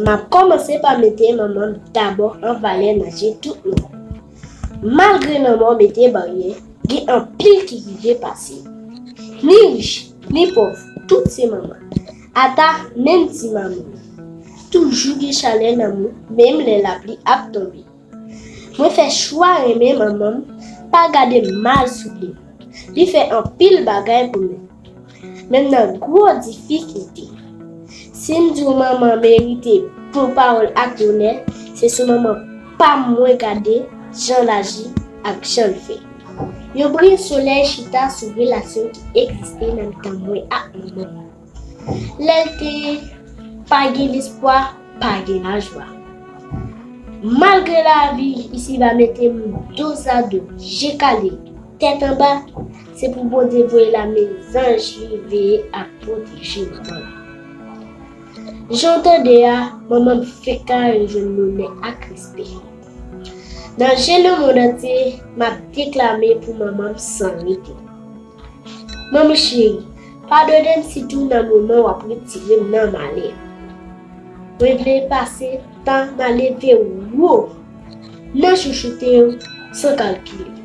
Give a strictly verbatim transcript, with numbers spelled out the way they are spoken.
M ap kòmanse pa mete manman m dabò an valè nan je tout moun. Malgre lanmò mete baryè, gen anpil ki rive pase. Ni rich, ni pòv, tout se manman. Ata menm ti manmi. Toujou gen chalè lanmou, menm lè lapli ap tonbe. Mwen fè chwa renmen manman m, pa gade m mal sou li. Li fè anpil bagay pou nou. Menm nan gwo difikilte. Si m di w manman merite bon pawòl ak lonè, se sou manman pa m mwen gade jan l aji ak jan l fè. Yon bri solèy chita sou relasyon ki egziste nan mitan mwen ak manman m. Lè l te pa gen lespwa, pa gen lajwa. Malgre lavi isiba mete m dozado, je kale, tèt anba, se pou Bondye voye lame zanj li veye ak pwoteje manman m. Jan w tande a, manman m fenk ka rejwenn lonè ak respè. Nan je lemonn antye, m ap deklame pou manman m san rete. Manmi cheri, padone m sitou nan moman w ap retire m nan malè. Mwen vle pase tan nan leve wo, nan chouchoute w san kalkile.